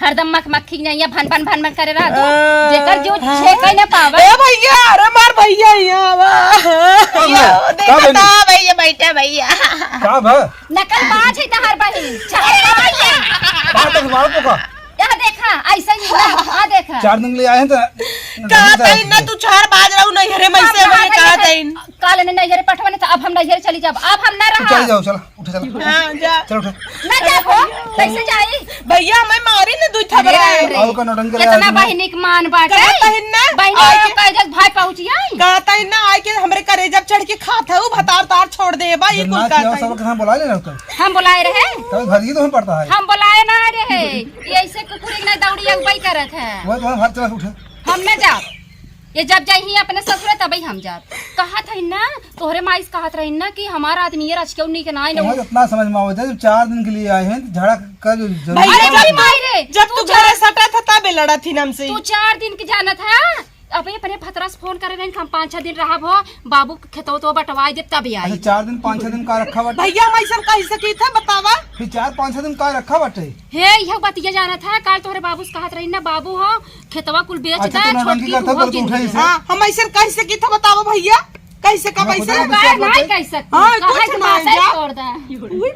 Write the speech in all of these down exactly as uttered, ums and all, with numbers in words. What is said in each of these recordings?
हरदम मख मक्खी के नैया भन भन भन भन करे रह तू। आ, जेकर जो हाँ। छेकै न पावा। ए भैया, अरे मार भैया, यहाँ आवा। का भैया, भैया? देखा का भैया? तो भैया, बैठा भैया। का भा? नकलबाज है तहार बहिन। छेकै न पावा। बात तो मारो तो का? यहाँ देखा, ऐसा ही ना। हाँ, देखा। चार दिन के लिए आए हैं तो कहा तही ना, तू चार बाज रहू नैहरे में से, हाँ, मैंने कहा तही। काल ने नैहरे पठवा नहीं था, अब हम नैहरे चली जाब, अब हम ना तू रहा। चली जाओ, चलो, उठे, चलो। हाँ, जा। चलो, उठे। ना जा हो, कैसे जाई? भैया, हमें मारी ने दुई थपरा। अरे, अरे। आओ का नौटंकी लगा इतना तुमने। बहिनी के मान बाटे। कहा तही ना, बहिनी आए के कह दे, भाई पहुँच आई। कहा तही ना, आए के हमरे करेजा चढ़ के खात है, उ भतार तार छोड़ दे, बा, ये कुल जन्ना कहा किया, तही। सब के हम बुला ले रहे हो तुम। हम बुलाए रहे। तभी भर ही तो हम पड़ता है। हम बुलाए ना रहे। ये ऐसे कुकुर एक ना दौड़ी अगुवाई करत है। वो तुम्हारा भाग चला उठे। हम ना जाब। ये जब जाई ही अपने ससुरे तबही हम जाब। कहत है ना, तोहरे माई से कहत रही ना कि हमारा आदमी ये रच क्यों नहीं के ना आए ना। तुम्हें इतना समझ में आवत है, जब चार दिन के लिए आए हैं तो झगड़ा कर जो जरूरी अरे है। मेरी माई रे, जब तू तू घरे चार सटा था तबे लड़ा थी हमसे। तू चार दिन की जानत है, अबे अपने भतरा से फोन करे रहे कि हम पाँच छह दिन रहब हो, बाबू खेतवा तो बटवाए दे तब अच्छा, आई। चार दिन, पाँच छह दिन का रखा बाटे? भैया, हम ऐसन कह सकी थे, बतावा। फिर चार पाँच छह दिन का रखा बाटे? हे, यह बात ये जानत है, काल तोहरे बाबू से कहत रही ना, बाबू हो, खेतवा कुल बेच अच्छा, दे, तो नौटंकी छोटकी करता, बुआ पर तू उठे जिंदगी। इसे। हाँ, हम ऐसन कह सकी थे, बतावा भैया, कैसे का मैं पैसे? खुदा का नहीं कह सकती, हाँ, कहे कुछ के नहीं, बात है, जा। छोड़ दे। उई, उई।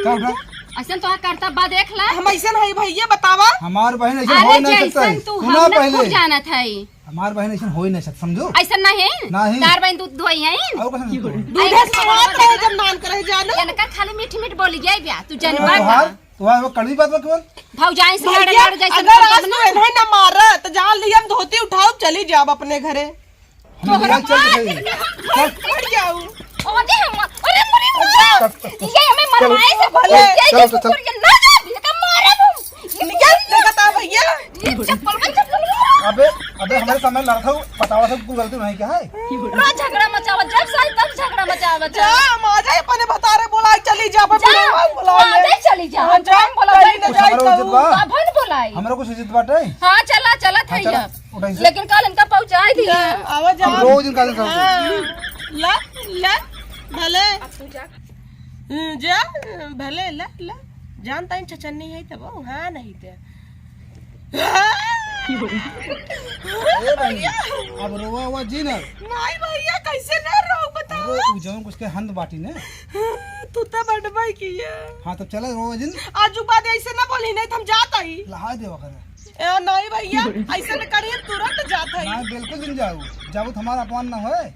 क्या उठा? ऐसन तो करता बा, देख ले। हम ऐसन है भैया, बतावा। हमार बहन ऐसे अरे, हो ही नहीं सकता है। जैसन तू सुना हम ना पहले। खुद जानत है। हमार बहन ऐसन हो ही नहीं सकता, समझो? ऐसन नहीं। नहीं। तार बहन दूध धोई है। और कैसे दूध दूध ऐसे से बात रहे जब नान करे जानो। इनका खाली मीठ मीठ बोली जाए ब्या, तू जनबा अरे का? तोहार, तोहार वो कड़वी बात बा केवल। भौजाई से लड़े भैया, लड़ जैसे अगर आज करब ना। तू इन्हें ना मारा, तो जान ली हम धोती उठाओ, चली जाब अपने घरे। हम तोहरा ले चल मार रहे हैं। के हट जाऊ। अरे हम, अरे मरे मरे। ये हमें मरवाए से भले। ये चलो, ये चलो, चलो। कुकुर ये ना जा, ये का मारा हम। निकल, देखा था भैया। ये चप्पल में चप्पल में। अबे, अबे हमारे सामने लड़का हो, बतावा सब कुछ गलती नहीं क्या है? रोज झगड़ा मचावा, जब साई तब झगड़ा मचावा। जा, हम आ जाए अपने भतारे बोला, चली जा, अपन जा, बुलावा, बुलावा आ ले। जाए, चली जा। हाँ, जा, हम बोला चली भाई, ना कुछ जाए हमारा उचित तो। बा? अपन बोलाई। हमरा कुछ उचित बाटे? हाँ, चला, चला हाँ, था चला। ये। उठाई से। लेकिन काल इनका पहुँचाई दी। जा, आवा जा। अब रोज इनका दिन हाँ। ला, ला, भले। अब तू जा। हम्म, जा, भले, ला, ला। जानता है, छछन्नी है तब, हाँ, नहीं ते। ए बहिनी, अब रोवा, रोवा जी ना। नहीं भैया, कैसे ना रो, बताओ। अरे, उ जौन कुछ के हंद बाटी ने। तू तो बड़बाई किया। हाँ, तब चला, रोवा जिन। आजू बाद ऐसे ना बोली, नहीं तो हम जात आई। लहा देवा करे। ए, नहीं भैया, ऐसे न करिए, तुरंत जात है। ना, बिल्कुल जिन जाऊ। जाऊ तो हमारा अपमान ना होए।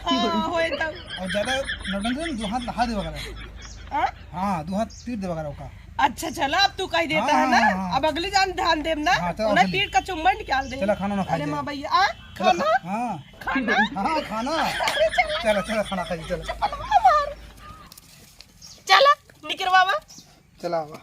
हाँ, होए तब। और ज्यादा नौटंकी न, दो हाथ लहा देवा करे। हाँ? हाँ, दो हाथ पीट देवा करे ओका। अच्छा, चला, अब तू कह देता हाँ, है ना, हाँ, हाँ। अब अगली जान ध्यान देब ना, हाँ, चला, उन्हें अगली। पीट का चुम्बन निकाल दे। चला, खाना ना खा अरे जाए। माँ भैया, आ, चला, खाना? खा-, हाँ। खाना, खाना। अरे चला। चला, चला, खाना खाइए, चला। चप्पल मार। चला, निकरवावा। चला, आवा।